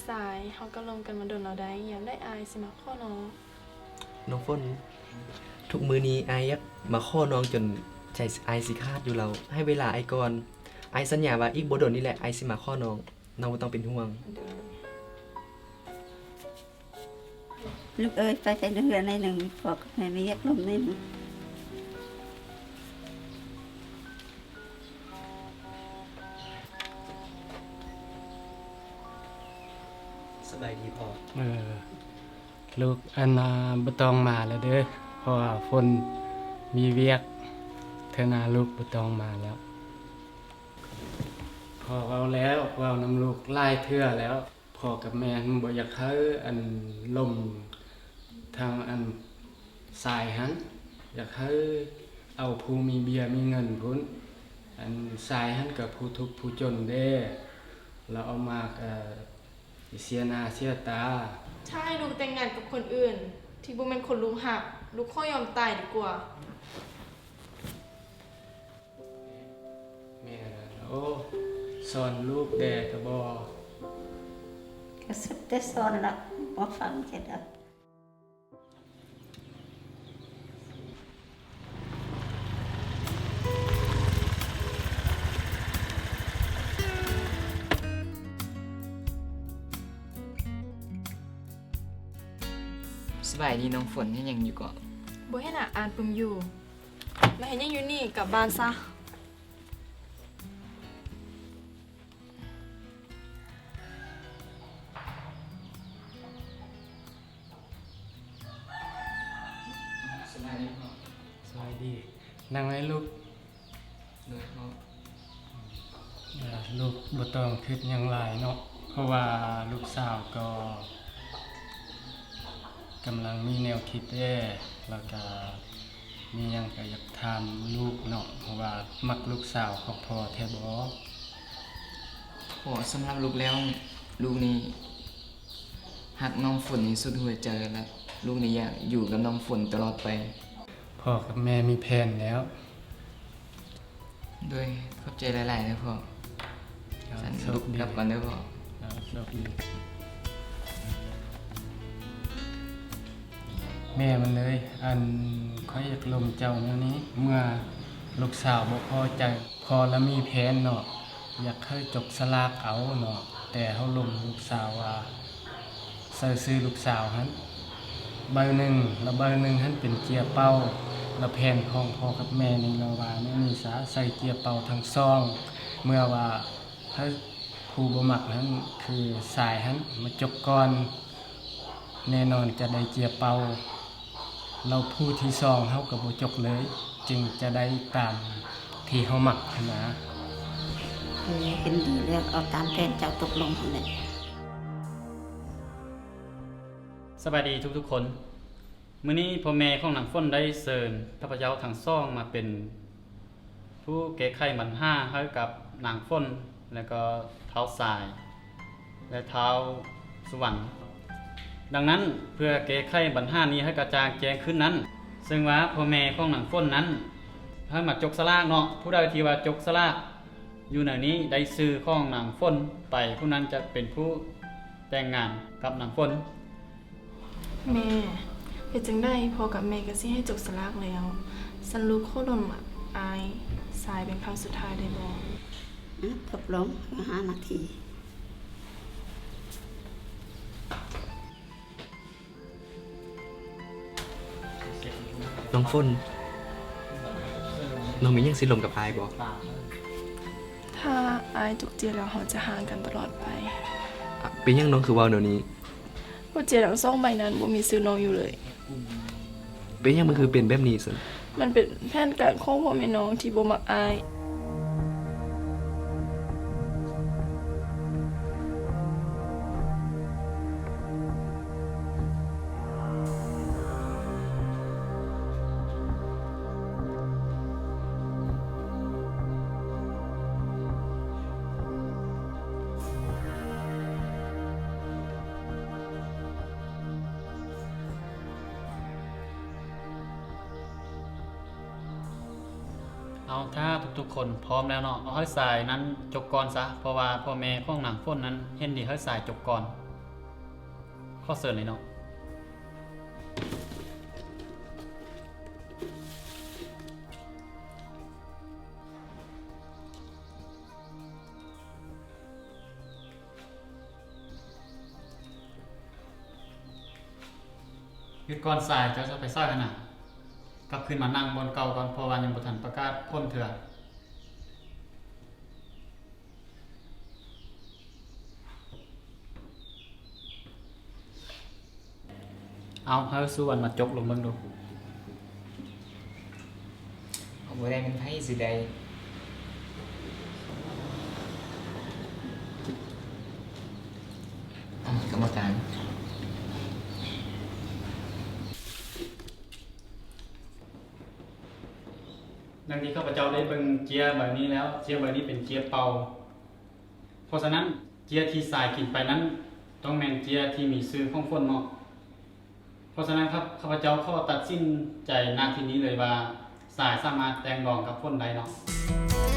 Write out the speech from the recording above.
ສາຍ ເຮົາກໍລົມກັນມາດົນແລ້ວໃດ໋ ຍາມໃດອ້າຍຊິມາຂໍນ້ອງ? ນ້ອງຝົນ ທຸກມື້ນີ້ອ້າຍຢາກມາຂໍນ້ອງຈົນໃຈອ້າຍຊິຂາດຢູ່ແລ້ວ. ໃຫ້ເວລາອ້າຍກ່ອນ. ອ້າຍສັນຍາວ່າອີກບໍ່ດົນນີ້ແຫຼະ ອ້າຍຊິມາຂໍນ້ອງ. ນ້ອງບໍ່ຕ້ອງເປັນຫ່ວງ. ລູກເອີຍ ໄປແຕ່ເຮືອນໜ້ອຍໜຶ່ງ ພໍ່ກັບແມ່ມີວຽກລົມໜ້ອຍໜຶ່ງ. ສະບາຍດີພໍ່. ເອີ ລູກ ອັນນ່າ ບໍ່ຕ້ອງມາແລ້ວເດີ ເພາະວ່າຝົນມີວຽກ. ເທື່ອໜ້າລູກບໍ່ຕ້ອງມາແລ້ວ. ພໍ່ເວົ້າແລ້ວ ເວົ້ານຳລູກຫຼາຍເທື່ອແລ້ວ. ພໍ່ກັບແມ່ຫັ້ນບໍ່ຢາກໃຫ້ອັນລົມທາງອັນຊາຍຫັ້ນ ຢາກໃຫ້ເອົາຜູ້ມີເບ້ຍມີເງິນພຸ້ນ. ອັນຊາຍຫັ້ນກໍຜູ້ທຸກຜູ້ຈົນເດ້ ລາວເອົາມາກໍເສຍໜ້າເສຍຕາ. ຖ້າໃຫ້ລູກແຕ່ງງານກັບຄົນອື່ນທີ່ບໍ່ແມ່ນຄົນລູກຮັກ ລູກຂໍຍອມຕາຍດີກວ່າ. ແມ່ນ ໂອ້ ສອນລູກແດ່ກະບໍ່? ກະສຸດແຕ່ສອນລະ ບໍ່ຟັງຈັກດອກ. ສະບາຍດີນ້ອງຝົນ ເຮັດຫຍັງຢູ່ເກາະ? ບໍ່ເຮັດນະ ອ່ານປຶ້ມຢູ່. ມາເຮັດຫຍັງຢູ່ນີ້? ກັບບ້ານຊະ. ສະບາຍດີພໍ່. ສະບາຍດີ. ນັ່ງໄວ້ລູກ. ໂດຍພໍ່. ເອີ ລູກບໍ່ຕ້ອງຄິດຫຍັງຫຼາຍເນາະ ເພາະວ່າລູກສາວກໍກຳລັງມີແນວຄິດເດ້ ແລ້ວກະມີຫຍັງກະຢາກຖາມລູກເນາະ ເພາະວ່າມັກລູກສາວຂອງພໍ່ແທ້ບໍ່? ພໍ່ ສຳລັບລູກແລ້ວ ລູກນີ້ຮັກນ້ອງຝົນນີ້ສຸດຫົວໃຈ ແລະ ລູກນີ້ຢາກຢູ່ກັບນ້ອງຝົນຕະຫຼອດໄປ. ພໍ່ກັບແມ່ມີແຜນແລ້ວ. ໂດຍ ຂອບໃຈຫຼາຍໆເດີພໍ່. ເອົາ ຊັ້ນ ໂຊກດີ ລູກກັບກ່ອນເດີພໍ່. ເອົາ ໂຊກດີ. ແມ່ມັນເລີຍ ອັນ ຂ້ອຍຢາກລົມເຈົ້າແນວນີ້ ເມື່ອລູກສາວບໍ່ພໍໃຈ ພໍ່ລະມີແຜນເນາະ ຢາກໃຫ້ຈົກສະຫຼາກເອົາເນາະ ແຕ່ເຮົາລົມລູກສາວວ່າ ໃສ່ຊື່ລູກສາວຫັ້ນໃບໜຶ່ງ ລະໃບໜຶ່ງຫັ້ນເປັນເຈ້ຍເປົ່າ ລະແຜນຂອງພໍ່ກັບແມ່ນີ້ລະວ່າແນວນີ້ຊະ ໃສ່ເຈ້ຍເປົ່າທັງສອງ ເມື່ອວ່າໃຜຜູ້ບໍ່ມັກຫັ້ນ ຄືຊາຍຫັ້ນມາຈົກກ່ອນ ແນ່ນອນຈະໄດ້ເຈ້ຍເປົ່າ. ແລ້ວຜູ້ທີສອງເຮົາກໍບໍ່ຈົກເລີຍ ຈຶ່ງຈະໄດ້ຕາມທີ່ເຮົາມັກຫັ້ນນາ. ເອີ ເຫັນດີແລ້ວ ເອົາຕາມແຜນເຈົ້າຕົກລົງຫັ້ນແຫຼະ. ສະບາຍດີທຸກໆຄົນ. ມື້ນີ້ພໍ່ແມ່ຂອງນາງຝົນໄດ້ເຊີນຂ້າພະເຈົ້າທັງສອງມາເປັນ ຜູ້ແກ້ໄຂບັນຫາໃຫ້ກັບນາງຝົນ ແລະກໍທ້າວຊາຍ ແລະທ້າວສຸວັນ. ດັ່ງນັ້ນ ເພື່ອແກ້ໄຂບັນຫານີ້ໃຫ້ກະຈ່າງແຈ້ງຂຶ້ນນັ້ນ ເຊິ່ງວ່າພໍ່ແມ່ຂອງນາງຝົນນັ້ນ ໃຫ້ມາຈົກສະຫຼາກເນາະ, ຜູ້ໃດທີ່ວ່າຈົກສະຫຼາກຢູ່ໃນນີ້ ໄດ້ຊື່ຂອງນາງຝົນໄປ ຜູ້ນັ້ນຈະເປັນຜູ້ແຕ່ງງານກັບນາງຝົນ. ແມ່, ເຮັດຈັ່ງໃດ ພໍ່ກັບແມ່ກໍຊິໃຫ້ຈົກສະຫຼາກແລ້ວ. ຊັ້ນລູກຂໍລົມອ້າຍຊາຍເປັນຄັ້ງສຸດທ້າຍໄດ້ບໍ່? ອາ, ຕົກລົງ, ຫ້ານາທີ. ນ້ອງຝົນ, ນ້ອງມີຫຍັງຊິລົມກັບອ້າຍບໍ່? ຖ້າອ້າຍຈົກເຈ້ຍແລ້ວ ເຮົາຈະຫ່າງກັນຕະຫຼອດໄປ. ອະ, ເປັນຫຍັງນ້ອງຄືເວົ້າແນວນີ້? ເພາະເຈ້ຍທັງສອງໃບນັ້ນບໍ່ມີຊື່ນ້ອງຢູ່ເລີຍ. ເປັນຫຍັງມັນຄືເປັນແບບນີ້ຊັ້ນ? ມັນເປັນແຜນການຂອງພໍ່ແມ່ນ້ອງທີ່ບໍ່ມັກອ້າຍ. ເອົາ, ຖ້າທຸກໆຄົນພ້ອມແລ້ວເນາະ, ເອົາໃຫ້ຊາຍນັ້ນຈົກກ່ອນຊະ, ເພາະວ່າພໍ່ແມ່ຂອງນາງຝົນນັ້ນເຫັນດີໃຫ້ຊາຍຈົກກ່ອນ. ຂໍເຊີນເລີຍເນາະ. ຢຸດກ່ອນສາຍ, ເຈົ້າຈະໄປໃສຫັ້ນນະ? ກັບຄືນມານັ່ງບ່ອນເກົ່າກ່ອນ, ເພາະວ່າຍັງບໍ່ທັນປະກາດຜົນເທື່ອ. ເອົາ, ໃຫ້ສຸວັນມາຈົກລົງເບິ່ງດູ. ເອົາ, ບໍ່ໄດ້ແມ່ນໃຜຊິໄດ້. ເອົາ, ກຳມະການ. ດັ່ງທີ່ຂ້າພະເຈົ້າໄດ້ເບິ່ງເຈ້ຍໃບນີ້ແລ້ວ, ເຈ້ຍໃບນີ້ເປັນເຈ້ຍເປົ່າ. ເພາະສະນັ້ນ, ເຈ້ຍທີ່ສາຍກິນໄປນັ້ນ ຕ້ອງແມ່ນເຈ້ຍທີ່ມີຊື່ຂອງຝົນເນາະ. ເພາະສະນັ້ນ, ຂ້າພະເຈົ້າຂໍຕັດສິນໃຈ ນະ ທີ່ນີ້ເລີຍວ່າ ສາຍສາມາດແຕ່ງດອງກັບຝົນໄດ້ເນາະ.